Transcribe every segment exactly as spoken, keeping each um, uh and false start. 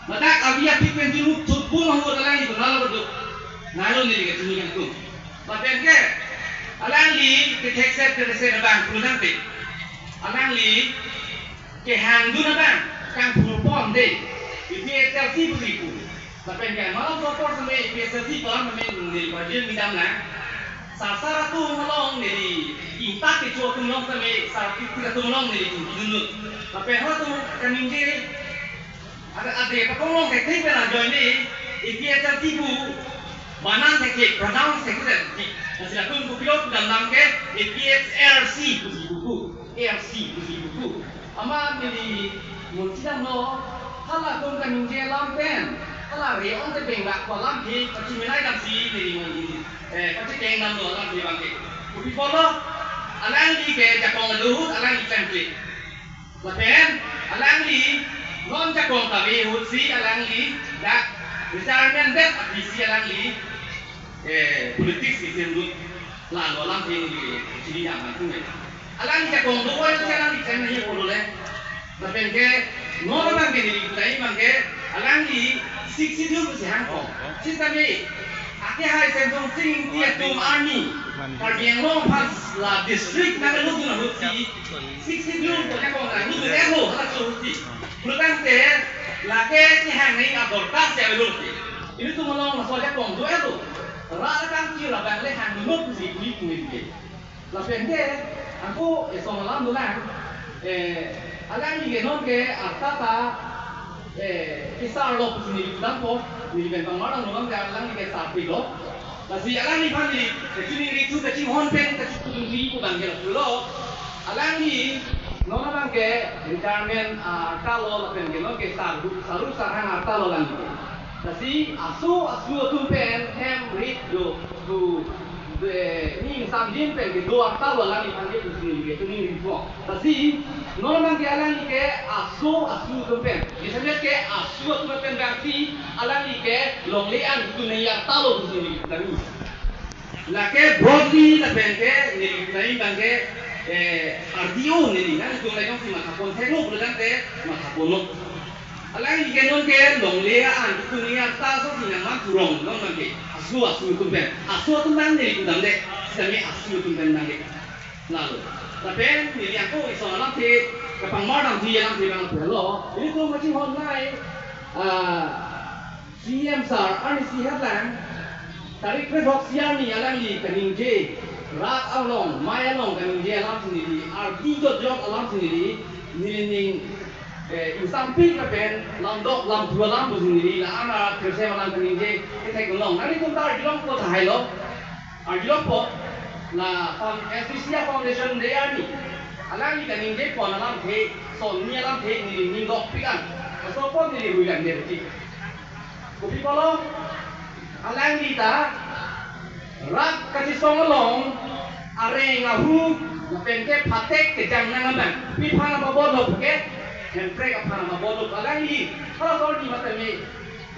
Ladak avi aphi pen junu thut bung ahut alangli dona lo do. Nalo neli kachini kangtung. Lapen ke alangli kethekset kethekset abang pulang te. Alangli kehang dun abang kangphu pon de. APHLC pusi pu. Lapen ke malam sopor sampai APHLC palam sampai neli bajir midam lang. Sar sar atum along neli ingtak kecho atum along sampai sar kiki atum along neli tum kidunut. Lapen ho atum kaningje ada ada pakonglong kethek pen ajoine APHLC pu banan thekthek, pronounce thekthek. Nasi latum kopilo damdam ke APHLC pusi pu. ARC pusi pu. Amat neli munchi damlo, hala atum kaningje alam pen, hala re-ong te bengkak ko alam ke pachiminai damsi neli mun, eh, pachikeng damlo alam ke bang ke. Kopi apotlo, alangli ke jakong adu ahut alangli klem kle. Lapen alangli non jakong kave ahutsi alangli dak retirement det aphi si alangli, eh, politics ke semdut. Lalo alam ke neli chini jam kangtung ke. Alangli jakong do-an si alangli klem nangji pulo le. Lapen ke non abang ke neli kutai abang ke alangli Sixth Schedule pusi hang ko. Sitame akehai Semsonsing Ingti atum army Karbi Anglong aphan la district nanglutu ahutsi Sixth Schedule ko jakong nanglutu elo hala ahutsi. Pulotangte lake kehang nangji adorkar si avelo te. Ilitum along laso ajakong do-an do. Rat kangchir abang le hang dunot pusi pu pu ke. Lapen ke ako eson alam dolang. Eh, alangli ke non ke arta ta, eh, kesarlo pusi neli pudampo, neli pen pangmar damlo abang ke alangli ke sarpiklo. Lasi alangliphan neli kachiningri thu kachinghon pen kachipudunri pu abang ke lapulo. Alangli non abang ke retirement, ah, arta lo lapen ke non ke saru saru sarhang arta lo alangli. Lasi aso asu atum pen hem rit do tu de ni samjin pen kedo arta lo alangliphan ke pusi neli kachiningri po. Lasi non abang ke alangli ke aso asu atum pen, misalnya ke asu atum pen bangsi alangli ke longle an tu nangji arta lo pusi neli kami. Lake broadly lapen ke neli nai abang ke, eh, R D O neli nangtum la jongsi mathapon theklo pulotangte mathaponlo. Alangli ke non ke longle an tu nangji arta asosi nangman thurong non abang ke. Asu asu atum pen. Asu atum abang neli kudam de. Sitame asu atum pen abang ke. Lalo. Lapen neli ako eson alamthe kapangmar damji alamthe abang pulo. Ilitum kachinghon nai, ah, CEM sir arnisi hetlang tarik krethrok isi arni alangli kaningje, rat along, mei along kaningje alam si neli, ardi jotjot alam si neli, nelining, eh, ingsampik lapen lamdok lamthu alam pusi neli, la-an arat kresem alam kaningje, kethek along. Nanglitum ta arjulong ko tahai lo. Arjulongpo, la found-, S B C Foundation Day arni alangli kaningje pon alamthe, son ni alamthe neli ningdokpik an. Laso apot neli ruilang de ti. Kopi apotlo, alangli ta rat kachesong along areng ahu lapen ke phatek kejang nang abang. Pi aphan ababot lo ke, Hemprek aphan ababot lo alangli. Hala sor ni matame,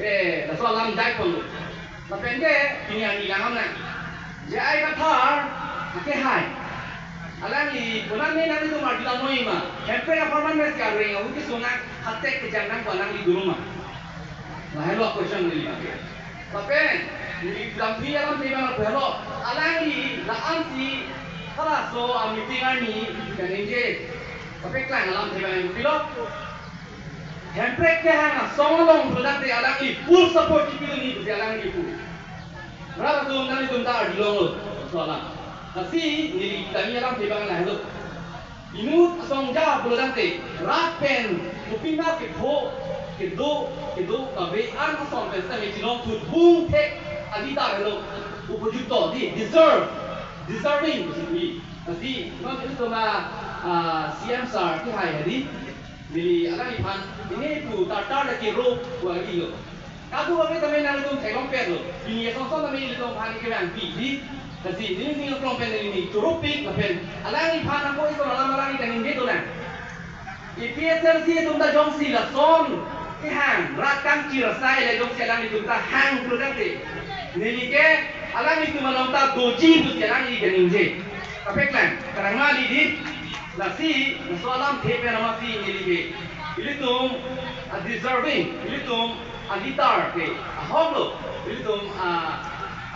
eh, laso alam jai ponlo. Lapen ke pini arni lang nang. J I Kathar akehai. Alangli konat ne nanglitum arjulang noi ma. Hemprek apharman mes ke areng ahu kesung nang phatek kejang nang ko alangli duru ma. Lahelo question neli abang ke. Lapen neli lampi alamthe abang lahelo. Alangli la-an si halaso a-meeting arni kaningje. Lapen keklang alamthe abang pilo. Hemprek kehang asong along pulotangte alangli full support kipidunji pusi alangli pu. Rat atum nanglitum ta arjulonglo, laso alam. Lasi neli kami alamthe abang lahelo. Inut asong ja pulotangte rat pen kopima kepho, kedo, kedo kave an ason pen sitame chelong thut bung thek adi ta helo. Upojukto di, deserve, deserving pusi pu. Lasi non ilitum a, ah, CEM sir kehai hadi. Neli alangliphan ini pu tartar lake ro pu agi lo. Kadokave tame nanglitum theklong pet lo. Pini asonson tame ilitum aphan kevang pi di. Lasi neli ning klong pen neli ning chorop pik lapen alangliphan ako eson alam alangli kaningje dolang. APHLC atum ta jongsi lason kehang rat kangchir asai le jongsi alanglitum ta hang pulotangte, neli ke alanglitum along ta doji pusi alangli kaningje. Kapeklang, karang ma li di. Lasi, laso alamthe pen amatsi neli ke. Ilitum, adi Serving, ilitum a-leader ke ahok lo, ilitum a,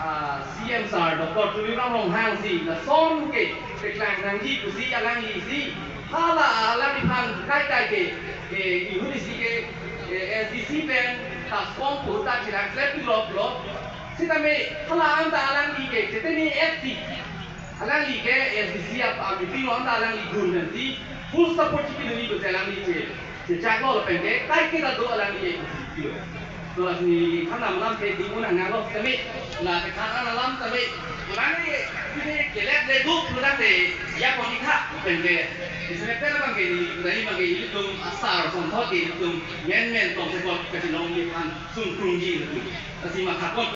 a, C M sir, Doctor Tuliram Ronghang si, lason ke, keklang nangji pusi alangli si, hala alangliphan kaikai ke, ke ihun isi ke, ke S D C pen, taskong puta chilang slep pilok lo, sitame, hala anta alangli ke, cheteni F C, alangli ke S D C ap, a meeting lo anta alangli gun dan si, full support chipi nangji pusi alangli che. Sejak lo lapen ke, kaiketa do alangli ke. Dola sini khanam lam ke di unang nang lo kami. La ke khanam lam kami. Kurang ni, ini kelet le duk kurang de, ya pon ikha, lapen ke. Isine pera bang ke ni, kurang ni bang ke ilitum asar, songthot ke ilitum, men men tong sekot, kachinong ni pan, sungkrung ji ilitum. Kasi makapon.